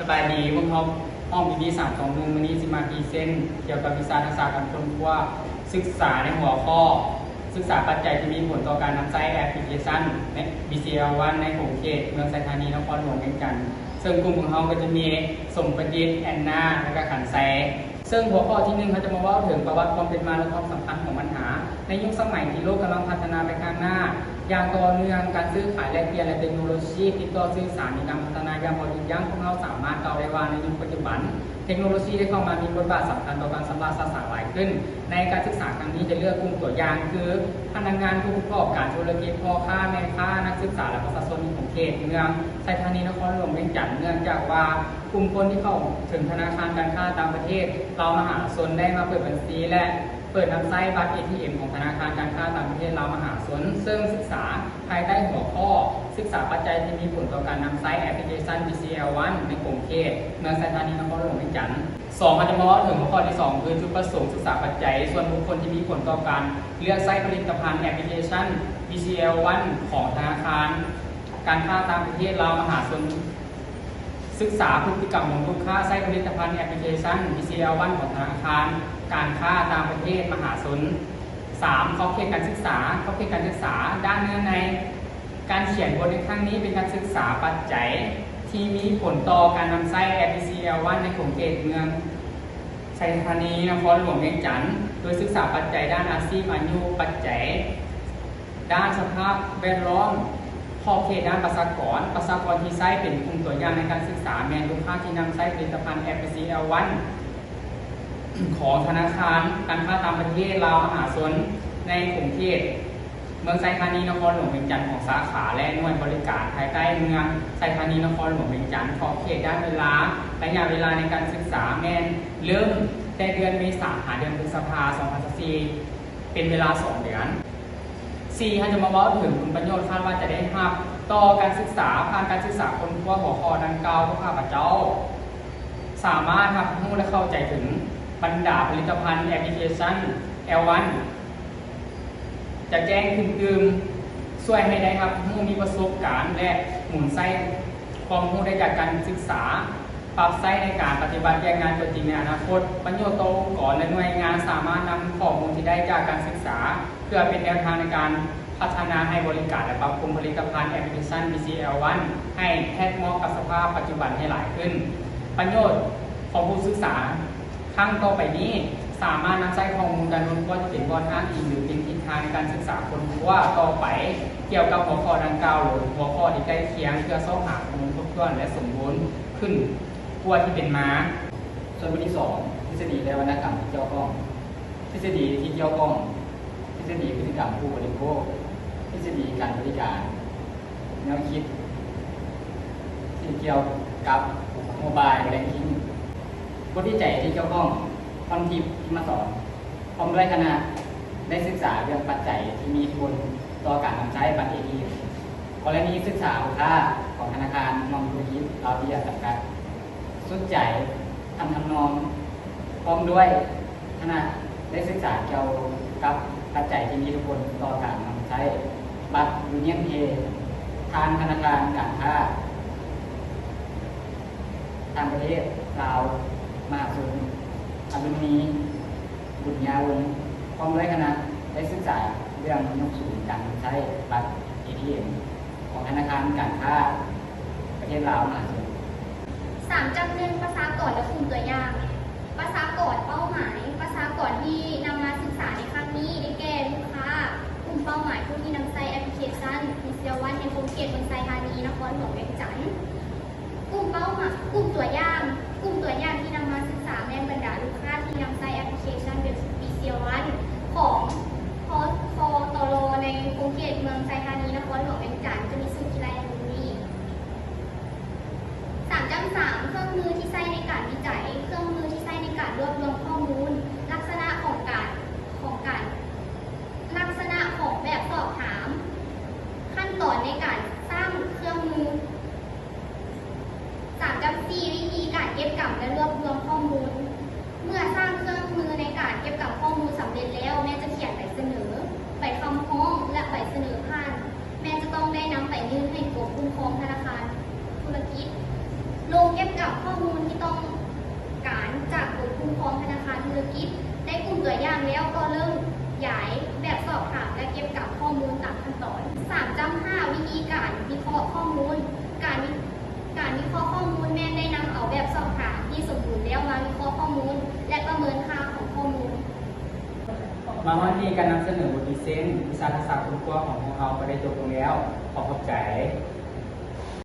ສະບາຍດີ, ພວກເຮົາຫ້ອງ ບີບີສາມສອງໜຶ່ງ ມື້ນີ້ຊິມາພຣີເຊັນກ່ຽວກັບວິຊາທັກສະການຄົ້ນຄວ້າສຶກສາໃນຫົວຂໍ້ ສຶກສາປັດໄຈທີ່ມີຜົນຕໍ່ການນຳໃຊ້ແອັບພລິເຄຊັນ ບີຊີແອລວັນ ໃນຂົງເຂດເມືອງໄຊທານີ ນະຄອນຫຼວງວຽງຈັນ. ເຊິ່ງກຸ່ມຂອງເຮົາກໍຈະມີ ສົມປະດິດ, ແອນນາ ແລະ ກະຂັນໄຊ. ເຊິ່ງຫົວຂໍ້ທີໜຶ່ງ ເຮົາຈະມາເວົ້າເຖິງປະຫວັດຄວາມເປັນມາ ແລະ ຄວາມສຳຄັນຂອງບັນຫາ. ໃນຍຸກສະໄໝທີ່ໂລກກຳລັງພັດທະນາໄປຂ້າງໜ້າຢ່າງຕໍ່ເນື່ອງ, ການຊື້ຂາຍແລກປ່ຽນ ແລະ ເຕັກໂນໂລຊີຕິດຕໍ່ສື່ສານມີການພັດທະນາຢ່າງບໍ່ຢຸດຢັ້ງ, ພວກເຮົາສາມາດກ່າວໄດ້ວ່າໃນຍຸກປັດຈຸບັນ ເຕັກໂນໂລຊີໄດ້ເຂົ້າມາມີບົດບາດສຳຄັນຕໍ່ການຊຳລະສະສາງຫຼາຍຂຶ້ນ. ໃນການສຶກສາຄັ້ງນີ້ຈະເລືອກກຸ່ມຕົວຢ່າງຄື ພະນັກງານຜູ້ປະກອບການທຸລະກິດ, ພໍ່ຄ້າແມ່ຄ້າ, ນັກສຶກສາ ແລະ ປະຊາຊົນໃນຂົງເຂດເມືອງໄຊທານີ ນະຄອນຫຼວງວຽງຈັນ, ເນື່ອງຈາກວ່າ ກຸ່ມຄົນທີ່ເຂົ້າເຖິງທະນາຄານການຄ້າຕ່າງປະເທດລາວມະຫາຊົນໄດ້ມາເປີດບັນຊີ ແລະ ເປີດນຳໃຊ້ບັດເອທີເອັມຂອງທະນາຄານການຄ້າຕ່າງປະເທດລາວມະຫາຊົນ, ເຊິ່ງສຶກສາພາຍໃຕ້ຫົວຂໍ້ ສຶກສາປັດໄຈທີ່ມີຜົນຕໍ່ການນຳໃຊ້ແອັບພລິເຄຊັນ ບີຊີແອລວັນ ໃນຂົງເຂດເມືອງໄຊທານີ ນະຄອນຫຼວງວຽງຈັນ. ສອງ ເຮົາຈະມາເວົ້າເຖິງຫົວຂໍ້ທີສອງ ຄືຈຸດປະສົງສຶກສາປັດໄຈສ່ວນບຸກຄົນທີ່ມີຜົນຕໍ່ການເລືອກໃຊ້ຜະລິດຕະພັນແອັບພລິເຄຊັນ ບີຊີແອລວັນ ຂອງທະນາຄານການຄ້າຕ່າງປະເທດລາວມະຫາຊົນ. ສຶກສາພຶດຕິກຳຂອງລູກຄ້າໃຊ້ຜະລິດຕະພັນແອັບພລິເຄຊັນ ບີຊີແອລວັນ ຂອງທະນາຄານການຄ້າຕ່າງປະເທດມະຫາຊົນ. ສາມ ຂອບເຂດການສຶກສາ. ຂອບເຂດການສຶກສາ. ດ້ານເນື້ອໃນການຂຽນບົດໃນຄັ້ງນີ້ເປັນການສຶກສາປັດໄຈທີ່ມີຜົນຕໍ່ການນຳໃຊ້ແອັບພລິເຄຊັນ ບີຊີແອລວັນ ໃນຂົງເຂດເມືອງໄຊທານີ ນະຄອນຫຼວງວຽງຈັນ, ໂດຍສຶກສາປັດໄຈດ້ານອາຊີບ, ອາຍຸ, ປັດໄຈ ດ້ານສະພາບແວດລ້ອມ, ຂອບເຂດດ້ານປະຊາກອນ. ປະຊາກອນທີ່ໃຊ້ເປັນກຸ່ມຕົວຢ່າງໃນການສຶກສາແມ່ນລູກຄ້າທີ່ນຳໃຊ້ຜະລິດຕະພັນແອັບພລິເຄຊັນ ບີຊີແອລວັນ ຂອງທະນາຄານການຄ້າຕ່າງປະເທດລາວມະຫາຊົນ ໃນຂົງເຂດເມືອງໄຊທານີ ນະຄອນຫຼວງວຽງຈັນ ຂອງສາຂາ ແລະ ໜ່ວຍບໍລິການພາຍໃຕ້ເມືອງໄຊທານີ ນະຄອນຫຼວງວຽງຈັນ. ຂອບເຂດດ້ານເວລາ, ໄລຍະເວລາໃນການສຶກສາແມ່ນເລີ່ມແຕ່ເດືອນເມສາ ຫາເດືອນພຶດສະພາ ສອງພັນຊາວສີ່ ເປັນເວລາສອງເດືອນ. ສີ່ ເຮົາຈະມາເວົ້າເຖິງຜົນປະໂຫຍດຄາດວ່າຈະໄດ້ຮັບຕໍ່ການສຶກສາ. ຜ່ານການສຶກສາຄົ້ນຄວ້າຫົວຂໍ້ດັ່ງກ່າວ, ພວກຂ້າພະເຈົ້າສາມາດຮັບຮູ້ ແລະ ເຂົ້າໃຈເຖິງບັນດາຜະລິດຕະພັນແອັບພລິເຄຊັນ ແອລວັນ ຈະແຈ້ງຂຶ້ນຕື່ມ, ຊ່ວຍໃຫ້ໄດ້ຮັບຮູ້, ມີປະສົບການ ແລະ ໝູນໃຊ້ຄວາມຮູ້ໄດ້ຈາກການສຶກສາ, ປັບໃຊ້ໃນການປະຕິບັດວຽກງານຕົວຈິງໃນອະນາຄົດ. ປະໂຫຍດຕໍ່ອົງກອນ ແລະ ໜ່ວຍງານສາມາດນຳຂໍ້ມູນທີ່ໄດ້ຈາກການສຶກສາ ເພື່ອເປັນແນວທາງໃນການພັດທະນາໃຫ້ບໍລິການ ແລະ ປັບປຸງຜະລິດຕະພັນແອັບພລິເຄຊັນ ບີຊີແອລວັນ ໃຫ້ແທດເໝາະກັບສະພາບປັດຈຸບັນໃຫ້ຫຼາຍຂຶ້ນ. ປະໂຫຍດຂອງຜູ້ສຶກສາ ຄັ້ງຕໍ່ໄປນີ້ສາມາດນຳໃຊ້ຂໍ້ມູນການຄົ້ນຄວ້າທີ່ເປັນບ່ອນອ້າງອີງ ຫຼື ເປັນທິດທາງໃນການສຶກສາຄົ້ນຄວ້າຕໍ່ໄປກ່ຽວກັບຫົວຂໍ້ດັ່ງກ່າວ ຫຼື ຫົວຂໍ້ທີ່ໃກ້ຄຽງ ເພື່ອຊອກຫາຂໍ້ມູນຄົບຖ້ວນ ແລະ ສົມບູນຂຶ້ນກວ່າທີ່ເປັນມາ. ສ່ວນບົດທີສອງ ທິດສະດີ ແລະ ວັນນະກຳທີ່ກ່ຽວຂ້ອງ. ທິດສະດີທີ່ກ່ຽວຂ້ອງ, ທິດສະດີພຶດຕິກຳຜູ້ບໍລິໂພກ, ທິດສະດີການບໍລິການ, ແນວຄິດທີ່ກ່ຽວກັບໂມບາຍແບັງກິ້ງ. ບົດວິໄຈທີ່ກ່ຽວຂ້ອງ, ພອນທິບ ພິມມະສອນ ພ້ອມດ້ວຍຄະນະ ໄດ້ສຶກສາເລື່ອງປັດໄຈທີ່ມີອິດທິພົນຕໍ່ການນຳໃຊ້ບັດເອທີເອັມ ກໍລະນີສຶກສາລູກຄ້າຂອງທະນາຄານຮ່ວມທຸລະກິດລາວເບຍຈຳກັດ. ສຸດໃຈ ທຳທຳນອງ ພ້ອມດ້ວຍຄະນະໄດ້ສຶກສາກ່ຽວກັບປັດໄຈທີ່ມີອິດທິພົນຕໍ່ການນຳໃຊ້ບັດຢູນຽນເພ ທາງທະນາຄານການຄ້າຕ່າງປະເທດລາວມະຫາຊົນ ອະດຸນນີ ບຸນຍາວົງ ພ້ອມດ້ວຍຄະນະໄດ້ສຶກສາເລື່ອງຍົກສູງການນຳໃຊ້ບັດເອທີເອັມ ຂອງທະນາຄານການຄ້າປະເທດລາວມະຫາຊົນ. ສາມຈຸດໜຶ່ງ ປະຊາກອນ ແລະ ກຸ່ມຕົວຢ່າງ. ປະຊາກອນເປົ້າໝາຍ. ປະຊາກອນທີ່ນຳມາສຶກສາໃນຄັ້ງນີ້ໄດ້ແກ່ ລູກຄ້າ, ກຸ່ມເປົ້າໝາຍຜູ້ທີ່ນຳໃຊ້ແອັບພລິເຄຊັນ ບີຊີແອລວັນ ໃນຂົງເຂດເມືອງໄຊທານີ ນະຄອນຫຼວງວຽງຈັນ. ກຸ່ມເປົ້າໝາຍ, ກຸ່ມຕົວຢ່າງ, ກຸ່ມຕົວຢ່າງທີ່ນຳມາສຶກສາແມ່ນບັນດາລູກຄ້າທີ່ນຳໃຊ້ແອັບພລິເຄຊັນ ບີຊີແອລວັນ ຂອງ ຄ ຄ ຕລ ໃນຂົງເຂດເມືອງໄຊທານີ ນະຄອນຫຼວງວຽງຈັນ ຈະມີຊື່ທີ່ໄລ່ດັ່ງນີ້. ສາມຈຸດສາມ ເຄື່ອງມືທີ່ໃຊ້ໃນການວິໄຈ, ເຄື່ອງມືທີ່ໃຊ້ໃນການລວບລວມຂໍ້ມູນ, ລັກສະນະຂອງການ, ຂອງການ, ລັກສະນະຂອງແບບສອບຖາມ, ຂັ້ນຕອນໃນການສ້າງເຄື່ອງມື. ສາມຈຸດສີ່ ວິທີການເກັບກຳ ແລະ ລວບລວມຂໍ້ມູນ. ເມື່ອສ້າງເຄື່ອງມືໃນການເກັບກຳຂໍ້ມູນສຳເລັດແລ້ວ, ແມ່ນຈະຂຽນໃບສະເໜີ, ໃບຄຳຮ້ອງ ແລະ ໃບສະເໜີຜ່ານ, ແມ່ນຈະຕ້ອງໄດ້ນຳໄປຍື່ນໃຫ້ກົມຄຸ້ມຄອງທະນາຄານທຸລະກິດ, ລົງ ເກັບກຳຂໍ້ມູນທີ່ຕ້ອງການຈາກກົມຄຸ້ມຄອງທະນາຄານທຸລະກິດ. ໄດ້ກຸ່ມຕົວຢ່າງແລ້ວກໍເລີ່ມຢາຍແບບສອບຖາມ ແລະ ເກັບກຳຂໍ້ມູນຕາມຂັ້ນຕອນ. ສາມຈ້ຳຫ້າ ວິທີການວິເຄາະຂໍ້ມູນ. ການວິ ການວິເຄາະຂໍ້ມູນແມ່ນໄດ້ນຳເອົາແບບສອບຖາມທີ່ສົມບູນແລ້ວມາວິເຄາະຂໍ້ມູນ ແລະ ປະເມີນຄ່າຂອງຂໍ້ມູນ. ມາຮອດນີ້ ການນຳສະເໜີບົດພຣີເຊັນວິຊາທັກສະຄົ້ນຄວ້າຂອງພວກເຮົາກໍໄດ້ຈົບລົງແລ້ວ. ຂໍຂອບໃຈ.